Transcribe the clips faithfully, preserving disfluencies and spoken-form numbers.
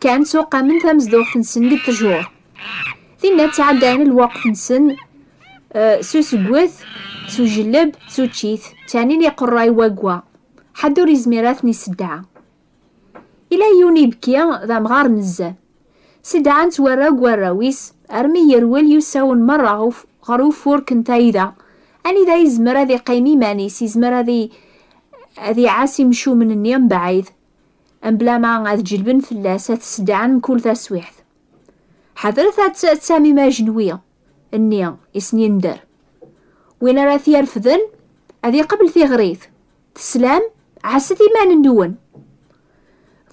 Llan ttuqamen tamezduɣt-nsen deg ṭṭjur. Dinna ttɛeddayen lweqt-nsen, eh, s usegget, s ujelleb, s uččit, ttanin iqerray wagwa. Ḥedd ur izmir ad ten-iseddeɛ. Ila yiwen ibki d amɣar nezzeh. Sedɛan-t warraw deg warraw-is, armi yerwel yusawen merra ɣef, ɣer ufurk n tayda. Anida yezmer ad iqqim iman-is, yezmer ad i-, ad iɛass imcumen-nni mebɛid, mebla ma ad ǧelben fell-as, ad t-sedɛen mkul taswiɛt. Ḥadret ad t-, ad tamim ajenwi-nni i sen-yender. Win ara t-yerfden, ad iqabel tiɣrit. Teslam? Ɛasset iman-nwen.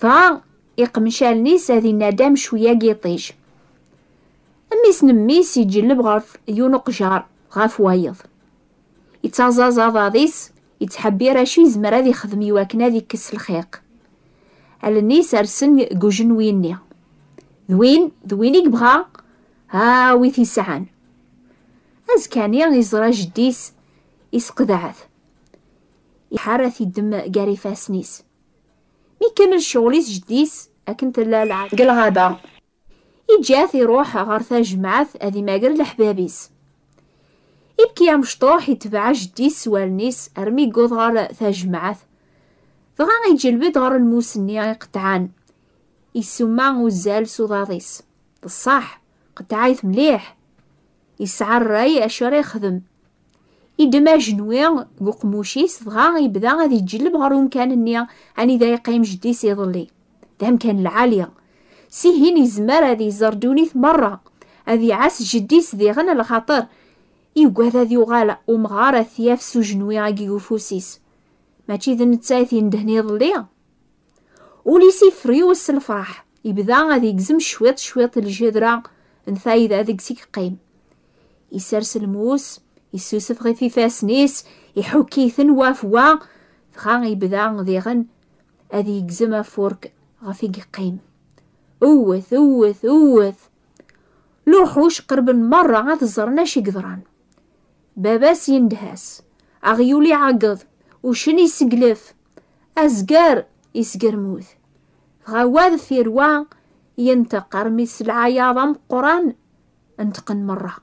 Dɣa iqmec allen-is ad inadam cwiya n yiṭij. Mmi-s n mmi-s iǧelleb ɣef yiwen uqjar ɣef wayeḍ. Ittaẓaẓ aḍad-is, ittḥebbir acu yezmer ad ixdem iwakken ad ikkes lxiq. Allen-is rsen deg ujenwi-nni. D win, d win i yebɣa, ha wi t-isɛan. Azekka-nni iẓra jeddi-s isqedeɛ-t. Iḥar ad t-iddem gar ifassen-is. Mi ikemmel ccɣel-is jeddi-s, akken tella lɛada deg lɣaba, iǧǧa-t iruḥ ɣer tajmaɛt ad imager leḥbab-is. Ibki amecṭuḥ, itbeɛ jeddi-s s wallen-is armi yewweḍ ɣer tajmaɛt. Dɣa iǧelleb-d ɣer lmus-nni iqeṭɛen. Isuma uzzal s uḍad-is. D ṣṣeḥ, qeṭɛay-t mliḥ. Isɛa ṛṛay acu ara yexdem. Iddem ajenwi deg uqemmuc-is, dɣa ibda ad iǧelleb ɣer umkan-nni anida yeqqim jeddi-s iḍelli. D amkan lɛali. Sihin izmer ad iẓer ddunit merra, ad iɛass jeddi-s diɣen, lxaṭer yugad ad yuɣal umɣar ad t-yaf s ujenwi-agi deg ufus-is. Mačči d netta i t-yendehen iḍelli? Ul-is ifriwes s lefraḥ, ibda ad igzem cwiṭ cwiṭ lǧedra n tayda deg-s i yeqqim. Isers lmus, issusef ɣef ifassen-is, iḥukk-iten wa f wa, dɣa ibda diɣen ad igzem afurk ɣef i yeqqim. Ewwet, ewwet, ewwet! Luḥuc qerben merra ad ẓren acu i yeḍran. Baba-s yendeh-as, aɣyul iɛeggeḍ, uccen iseglef, azger isgermut. Dɣa wa deffir wa yenṭeq armi s lɛayaḍ ameqqran nṭeqen merra.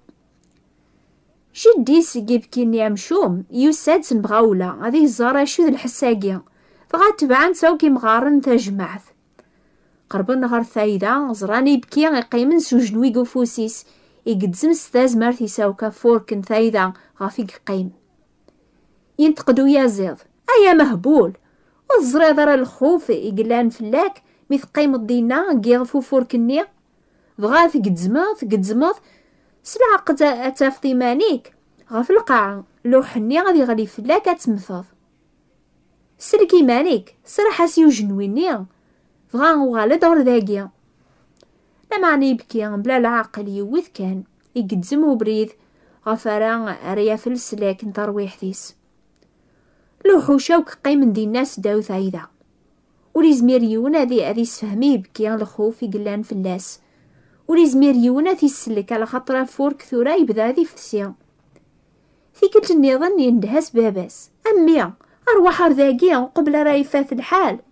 Jeddi-s deg ibki-nni amcum yusa-d s lemɣawla ad iẓer acu d lḥess-agi, dɣa tebɛen-tt akk imɣaren n tajmaɛt. Qerben ɣer tayda, ẓran ibki iqqimen s ujenwi deg ufus-is, igezzem s tazmert-is akk afurk n tayda ɣef i yeqqim. Yenṭeq-d uyaziḍ, ay amehbul! Ur teẓriḍ ara lxuf i yellan fell-ak mi teqqimeḍ dinna deg yiɣef ufurk-nni? Dɣa tgezzmeḍ, tgezzmeḍ, s leɛqed ad tafeḍ iman-ik ɣef lqaɛa, luḥ-nni ad iɣli fell-ak ad temmteḍ. Sellek iman-ik, serreḥ-as i ujenwi-nni, dɣa uɣal-d ɣer dagi. Lameɛna ibki mebla leɛqel yiwet kan, igezzem ubrid ɣef ara, ara yaf leslak n terwiḥt-is. Luḥuc akk qqimen dinna seddaw tayda. Ur izmir yiwen ad, ad isfehmi ibki lxuf i yellan fell-as. Ur izmir yiwen ad t-isellek, alaxaṭer afurk tura yebda ad ifsi. Tikkelt nniḍen yendeh-as baba-s, a mmi, arwaḥ ar dagi uqbel ara ifat lḥal.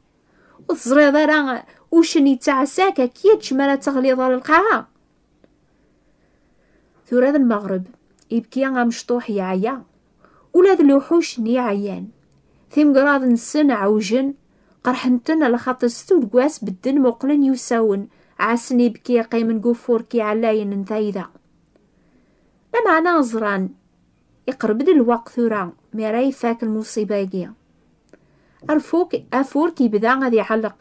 Ur teẓriḍ ara uccen yettɛassa-k, ad k-yečč mi ara teɣliḍ ɣer lqaɛa? Tura d lmeɣreb, ibki amecṭuḥ yeɛya. Ula d luḥuc-nni ɛyan. Timgerraḍ-nsen ɛewjen, qerḥen-ten, alaxaṭer s tuleggas bedden muqlen yusawen, ɛassen ibki qqimen deg ufurk iɛlayen n tayda. Lameɛna ẓran, iqerreb-d lweqt tura mi ara ifak lmuṣiba-agi. Arfuk, afurk ibda ad iɛelleq,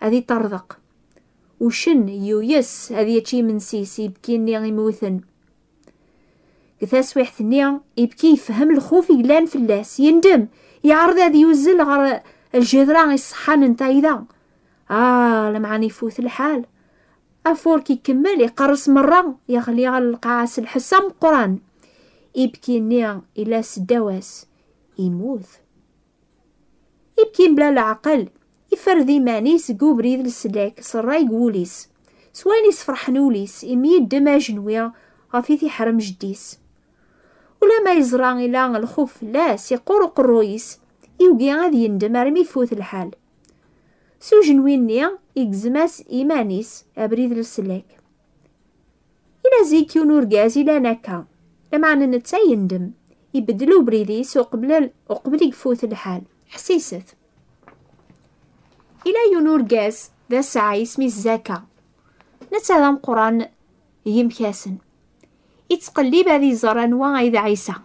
ad iṭerḍeq. Uccen yuyes ad yečč imensi s ibki-nni imuten. Deg taswiɛt-nni, ibki yefhem lxuf i yellan fell-as, yendem, yeɛreḍ ad yuzzel ɣer lǧedra iṣeḥḥan n tayda. Ah, lameɛna ifut lḥal. Afurk ikemmel iqerres merra, yeɣli ɣer lqaɛa s lḥess ameqqran. Ibki-nni ila seddaw-as, imut. Ibki mebla leɛqel, iferred iman-is deg ubrid leslak s ṛṛay deg wul-is, s wayen isferḥen ul-is, imi yeddem ajenwi ɣef i t-iḥrem jeddi-s. Ulamma yeẓra ila lxuf fell-as, iqqur uqerruy-is, yugi ad yendem armi ifut lḥal. S ujenwi-nni, igzem-as iman-is abrid n leslak. Ila zik yiwen urgaz ilan akka, lameɛna netta yendem, ibeddel ubrid-is uqbel, uqbel i ifut lḥal. Ḥsiset. Ila yiwen urgaz d asɛa, isem-is Zaka. Netta d ameqqran n yimkasen. Ittqellib ad iẓer anwa ay d Ɛisa.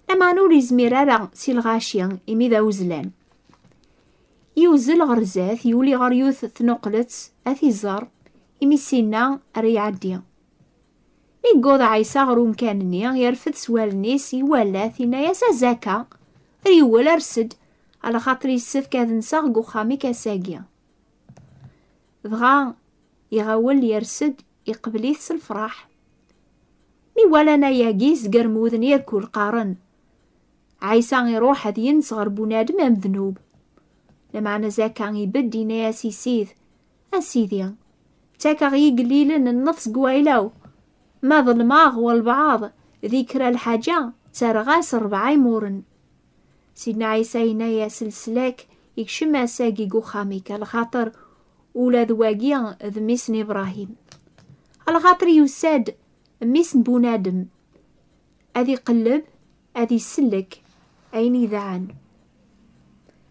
Lameɛna ur yezmir ara si lɣaci, imi d awezlan. Yewzel ɣer zdat, yuli ɣer yiwet tnuqlet, ad t-iẓer, imi sinna ara iɛeddi. Mi yewweḍ Ɛisa ɣer umkan-nni, yerfed s wallen-is, iwala-t, yenna-yas: "A Zaka, ɣiwel ers-d, alaxaṭer yessefk ad nseɣ deg uxxam-ik ass-agi." Dɣa iɣawel, yers-d, iqbel-it s lefraḥ. Mi walan ayagi, zegren wudem irkul, qqaren: "Ɛisa iruḥ ad yens ɣer bunadem amednub." Lameɛna Zaka ibedd, yenna-yas i Ssid: "A Sidi, ttakeɣ i igellilen nnefs deg wayla-w, ma ḍelmeɣ walbeɛḍ di kra lḥaǧa, ttarraɣ-as rebɛa imuren." Sidna Ɛisa yenna-yas: "Leslak ikcem ass-agi deg uxxam-ik, alaxaṭer ula d wagi d mmi-s n Ibṛahim. Alaxaṭer yusa-d mmi-s n bunadem, ad iqelleb, ad isellek ayen idaɛen."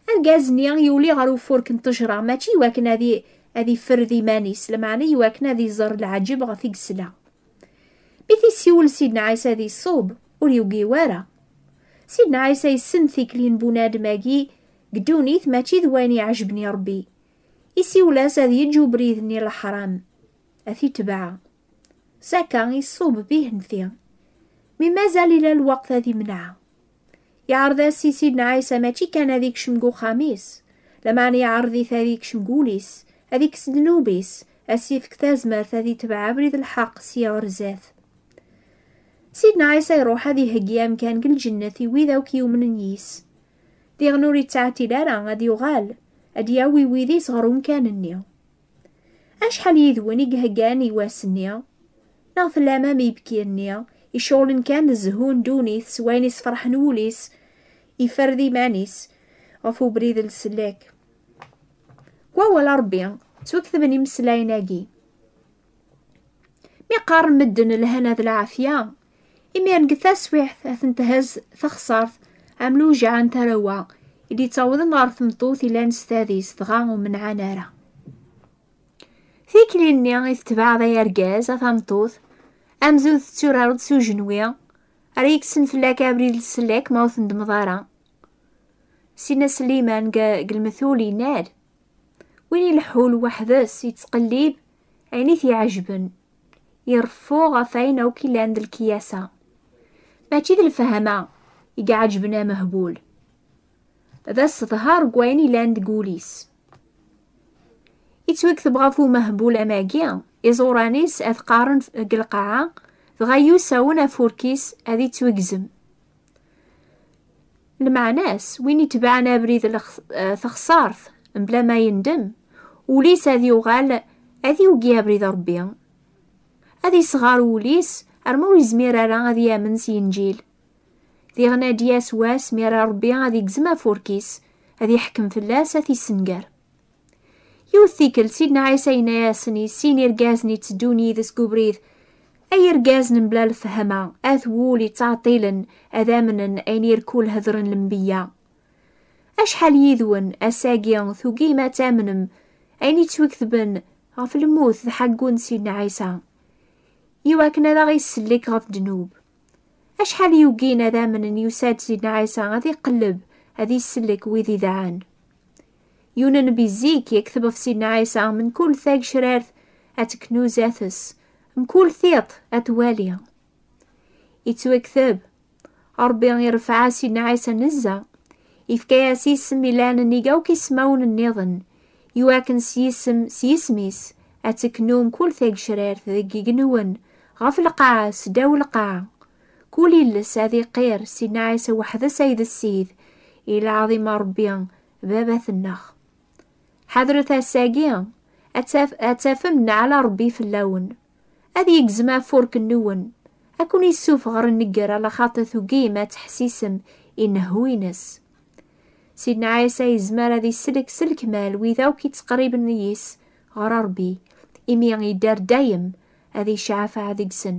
Argaz-nni yuli ɣer ufurk n ttejra, mačči iwakken ad i-, ad ifred iman-is, lameɛna iwakken ad iẓer leɛǧeb ɣef i yesla. Mi t-isiwel Sidna Ɛisa ad iṣub, ur yugi wara. Sidna Ɛisa yessen tikli n bunadem-agi deg ddunit mačči d wayen iɛejben i Ṛebbi. Isiwel-as ad yeǧǧ ubrid-nni n leḥram, ad t-itbeɛ. Zaka iṣub bihenfi, mi mazal ila lweqt ad imneɛ. Yeɛreḍ-as i Sidna Ɛisa mačči kan ad ikcem deg uxxam-is, lameɛna yeɛreḍ-it ad ikcem deg wul-is, ad ikkes ddnub-is, ad s-ifk tazmert ad itbeɛ abrid n lḥeqq sya ɣer zdat. Sidna Ɛisa iruḥ ad iheggi amkan deg lǧennet i wid akk yumnen yis. Diɣen ur yettɛeṭṭil ara ad yuɣal, ad d-yawi wid-is ɣer umkan-nni. Acḥal yid-wen i iheggan i wass-nni? Neɣ tellam am ibki-nni, iceɣlen kan d zzhu n ddunit s wayen isferḥen wul-is, iferd iman-is ɣef ubrid n leslak? Deg wawal n Ṛebbi, ttwaketben imeslayen-agi. Mi qqaren medden lhana d lɛafya, imiren deg taswiɛt ad ten-thez taxṣart am lewjeɛ n tarawa i d-ittawḍen ɣer tmeṭṭut ilan s tadist, dɣa ur menɛan ara. Tikli-nni i tetbeɛḍ ay argaz, a tameṭṭut, amzun tetturareḍ s ujenwi, ara yekksen fell-ak abrid n leslak ma ur tendmeḍ ara. Sidna Sliman deg, deg lmetul yenna-d: "Win ileḥḥun weḥd-s, yettqellib ayen i t-iɛejben, ireffu ɣef wayen akk ilan d lekyasa. Mačči d lefhama i iɛejben amehbul, d aseḍhar deg wayen ilan deg wul-is." Ittwakteb ɣef umehbul amagi, iẓuran-is ad qqaren deg lqaɛa, dɣa yusa-wen afurk-is ad ittwagzem. Lmeɛna-s, win itebɛen abrid n lexs-, eh, taxṣart, mebla ma yendem, ul-is ad yuɣal ad yugi abrid n Ṛebbi. Ad isɣer wul-is arma ur yezmir ara ad yamen s Yenǧil. Diɣen ad d-yas wass mi ara Ṛebbi ad igzem afurk-is, ad iḥkem fell-as, ad t-issenger. Yiwet tikkelt, Sidna Ɛisa yenna-yasen i sin irgazen itteddun yid-s deg ubrid: "Ay irgazen mebla lefhama, at wul ittɛeṭṭilen ad amnen ayen irkul hedren lenbiya. Acḥal yid-wen ass-agi tugim ad tamnem ayen ittwaketben ɣef lmut d ḥaggu n Sidna Ɛisa, iwakken ad aɣ-isellek ɣef ddnub? Acḥal yugin ad amnen yusa-d Sidna Ɛisa ad iqelleb, ad isellek wid idaɛen?" Yiwen nnbi zik yekteb ɣef Sidna Ɛisa: "Mkul tagecrart ad teknu zdat-s, mkul tiṭ ad twali." Ittwakteb: "Ṛebbi irfeɛ Sidna Ɛisa nezzeh, ifka-yas isem ilan nnig akk ismawen nniḍen, iwakken s yisem, s yisem-is, ad teknu mkul tagecrart deg igenwen, ɣef lqaɛa, s ddaw lqaɛa. Kul iles ad iqqir, Sidna Ɛisa weḥd-s ay d Ssid, i lɛaḍima Ṛebbi, Baba-tneɣ." Ḥadret ass-agi, ad taf-, ad tafem nneɛla Ṛebbi fell-awen. Ad yegzem afurk-nwen, ad ken-issufeɣ ɣer nnger, alaxaṭer tugim ad teḥsisem i nnehhu-ines. S Sidna Ɛisa yezmer ad isellek s lekmal wid akk yettqerriben yis ɣer Ṛebbi, imi yedder dayem ad iceɛfeɛ deg-sen.